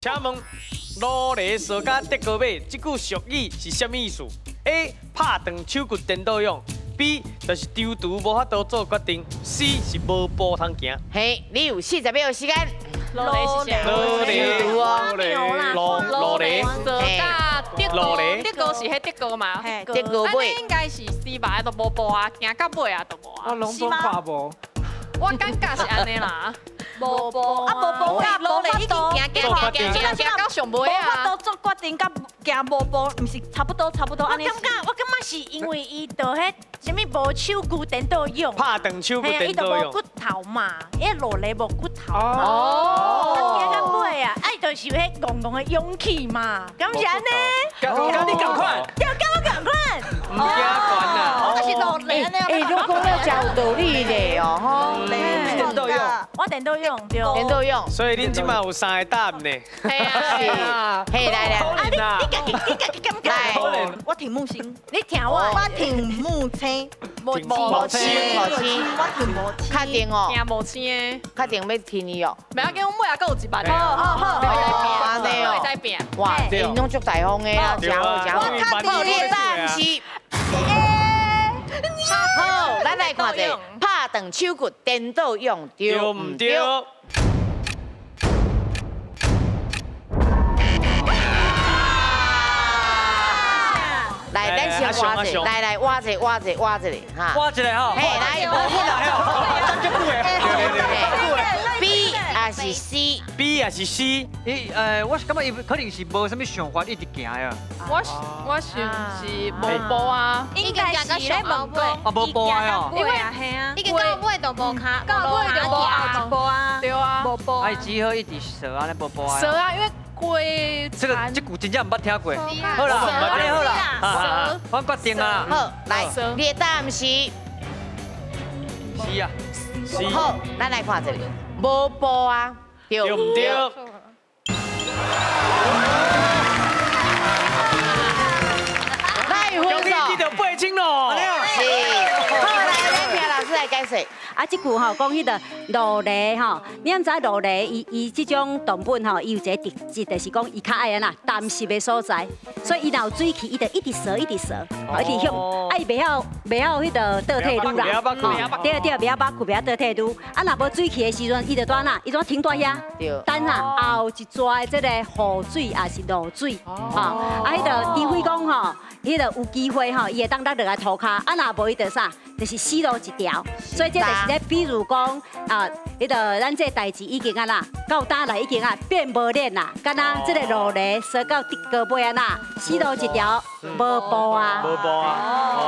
請問路螺趖甲竹篙尾，這句俗語是啥物意思？A. 拍斷手骨顛倒勇，B. 就是躊躇無法度做決定，C 是無步通行。嘿，你有40秒時間。路螺是啥？路螺，路螺，路螺，趖甲竹篙，竹篙是彼竹篙嘛？竹篙尾。應該是絲襪都無步啊，行到尾啊都無啊。我攏總看無。我感覺是按呢啦。無步啊，無步甲無法度，行行行行行到上尾啊！無法度做決定，佮行無步，毋是差不多差不多按呢。我感覺是因為伊就彼啥物無手骨顛倒勇，拍斷手骨顛倒勇，伊就無骨頭嘛，伊路螺無骨頭嘛。哦，行到尾啊，啊伊就是有彼戇戇的勇氣嘛，敢是按呢？佮你仝款，對，佮我仝款。毋驚懸啊！我就是路螺按呢。哎，攏講了誠有道理咧哦，吼。顛倒勇，我顛倒勇對。顛倒勇。所以恁這馬有三個答案呢。係啊，嘿，來來，啊你你家己你家己感覺？來，我聽木星，你聽我，我聽木星，無無星無星，我聽無星。確定哦，聽無星的，確定欲聽伊哦。袂要緊，阮尾仔閣有一萬。好好好，按呢哦，會使拼。哇，𪜶攏足大方的啦，誠好誠好。我確定你的答案是。好，咱來看者，拍斷手骨顛倒勇，對毋對？來，咱先挖者，來來挖者挖者挖一個哈，挖一個吼，嘿，來，我來哦，等足久的，B 抑是 C？B 抑是 C？伊我是感覺伊可能是無啥物想法，一直行啊。我想是無步啊，應該是咧問講，啊無步啊，因為係啊，已經到尾就無跤，到尾就無後一步啊，對啊，無步。啊，伊只好一直趖按呢無步啊。趖啊，因為過這個這句真正毋捌聽過。好啦，按呢好啦，我決定啊。好，來，你的答案是？是啊。好，咱來看一下，無步啊，對毋對？來，分數。你就八千咯。是。好，來，咱聽老師來解釋。啊，這句吼講彼个路螺吼，你敢知路螺伊伊這種動物吼，伊有一个特質，就是講伊較愛按怎乾濕的所在，所以伊若有水氣，伊就一直趖，一直趖，一直向，啊伊袂曉袂曉彼个倒退嚕啦，對對，袂曉把骨，袂曉倒退嚕。啊，若無水氣的時陣，伊就蹛哪，伊就停蹛遐，等啊後一逝的這個雨水抑是露水，吼，啊彼个除非講吼，彼个有機會吼，伊會當落落來塗跤，啊若無伊就啥，就是死路一條。所以這就是咧，比如講啊，彼个咱這代誌已經啊啦，到今來已經啊變無臉啦，敢若這個路螺趖到竹篙尾按怎，死路一條，無步啊。無步啊。